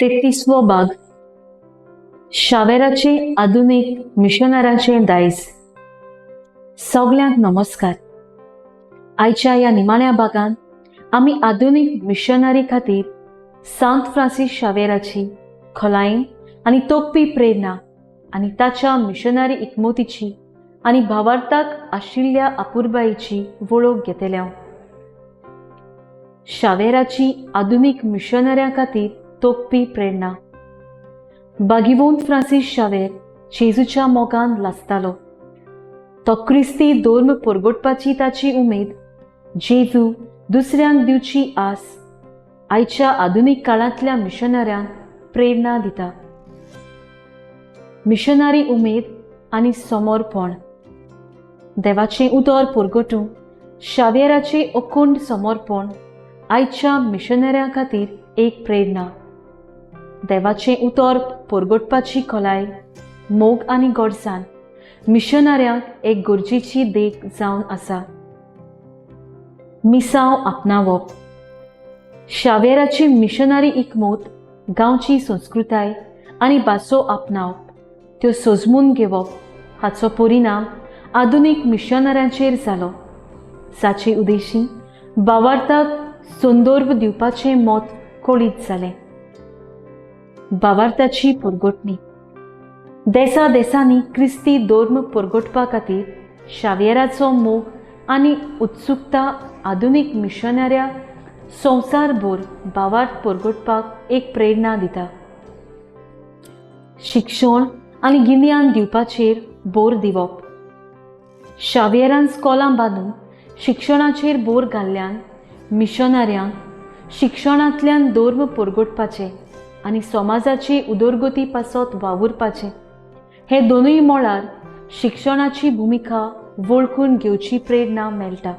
तेत्तीसवो भाग. शावेराचे आधुनीक मिशनराचें दायज. सगल्यांक नमस्कार. आयच्या ह्या निमाण्या भागांत आमी आधुनीक मिशनरी खातीर सांत फ्रांसीस शावेराची खोलायेन आनी तोखपी प्रेरणा आनी ताच्या मिशनरी इकमतीची आनी भावार्थाक आशिल्ल्या अपुरबायेची वळख घेतल्या. शावेराची आधुनीक मिशनऱ्यां खातीर तोखपी प्रेरणा. बागिवोन फ्रांसीस शावेर जेजूच्या मोगान लासतालो. तो क्रिस्ती धर्म परगटपाची ताची उमेद, जेजू दुसऱ्यांक दिवची आस आयच्या आधुनीक काळांतल्या मिशनऱ्यांक प्रेरणा दिता. मिशनरी उमेद आनी समर्पण. देवाचें उतर परगटूंक शावेराचें अखंड समर्पण आयच्या मिशनऱ्यां खातीर एक प्रेरणा. देवाचें उतर परगटपाची खोलाय, मोग आनी गोडसाण मिशनऱ्यांक एक गरजेची देख जावन आसा. मिसांव आपणावप. शावेराची मिशनरी इकमत गांवची संस्कृताय आनी भासो आपणावप, त्यो सोजमून घेवप हाचो परिणाम आधुनीक मिशनऱ्यांचेर जालो, जाचे उद्देशी भावार्थाक संदर्भ दिवपाचें मत कळीत जालें. भावार्थाची परगटणी. देसा देसांनी क्रिस्ती धर्म परगटपा खातीर शावेराचो मोग आनी उत्सुकता आधुनीक मिशनऱ्या संवसारभर भावार्थ परगटपाक एक प्रेरणा दिता. शिक्षण आनी गिन्यान दिवपाचेर भर दिवप. शावेरान स्कॉलां बांदून शिक्षणाचेर भर घाल्ल्यान मिशनऱ्यांक शिक्षणांतल्यान धर्म परगटपाचें आनी समाजाची उदरगती पासत वावुरपाचें हे दोनूय मळार शिक्षणाची भुमिका वळखून घेवची प्रेरणा मेळटा.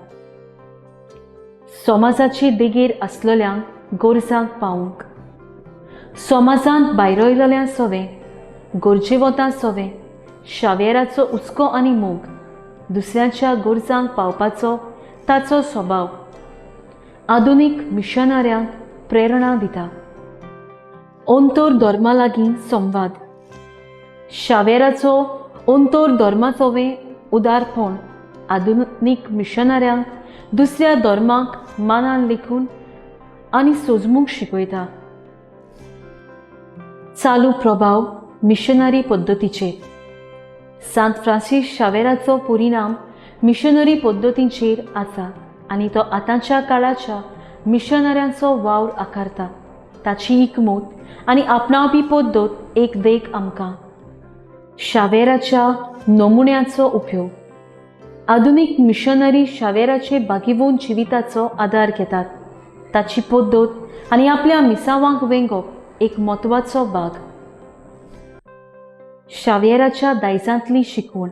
समाजाचे देगेर आसलेल्यांक गरजांक पावूंक, समाजांत भायरयलेल्या सवें, गरजेवंता सवें शावेराचो हुस्को आनी मोग, दुसऱ्यांच्या गरजांक पावपाचो ताचो स्वभाव आधुनीक मिशनऱ्यांक प्रेरणा दिता. अंतर धर्मा लागीं संवाद. शावेराचो अंतर धर्माचोवें उदारपण आधुनीक मिशनऱ्यांक दुसऱ्या धर्माक मानान लेखून आनी सोजमूंक शिकयता. चालू प्रभाव मिशनरी पद्दतीचेर. सांत फ्रांसीस शावेराचो परिणाम मिशनरी पद्दतींचेर आसा आनी तो आतांच्या काळाच्या मिशनऱ्यांचो वावर आकारता. ताची इकमत आनी आपणावपी पद्दत एक देख आमकां. शावेराच्या नमुन्याचो उपयोग. आधुनीक मिशनरी शावेराचे बागिवोन जिविताचो आदार घेतात. ताची पद्दत आनी आपल्या मिसावांक वेंगोवप एक म्हत्वाचो भाग. शावेराच्या दायजांतली शिकवण.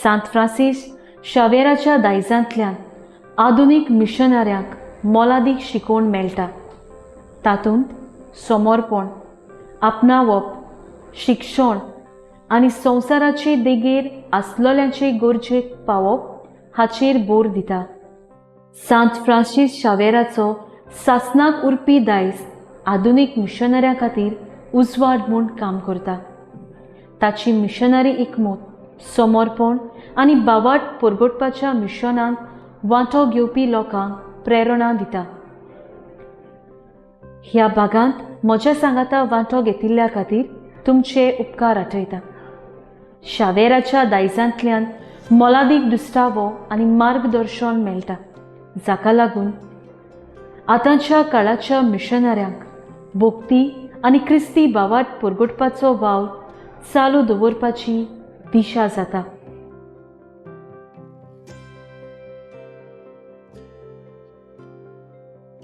सांत फ्रांसीस शावेराच्या दायजांतल्यान आधुनीक मिशनऱ्यांक मोलादीक शिकवण मेळटा. तातूंत समर्पण, आपणावप, शिक्षण आनी संवसाराचे देगेर आसलेल्यांचे गरजेक पावप हाचेर भर दिता. सांत फ्रांसीस शावेराचो सासनाक उरपी दायज आधुनीक मिशनऱ्यां खातीर उजवाड म्हूण काम करता. ताची मिशनरी इकमत, समर्पण आनी भावार्थ परगटपाच्या मिशनांत वांटो घेवपी लोकांक प्रेरणा दिता. ह्या भागांत म्हज्या सांगाता वांटो घेतिल्ल्या खातीर तुमचे उपकार आठयता. शावेराच्या दायजांतल्यान मोलादीक दुस्टावो आनी मार्गदर्शन मेळटा, जाका लागून आतांच्या काळाच्या मिशनऱ्यांक भक्ती आनी क्रिस्ती भावार्थ परगटपाचो वावर चालू दवरपाची दिशा जाता.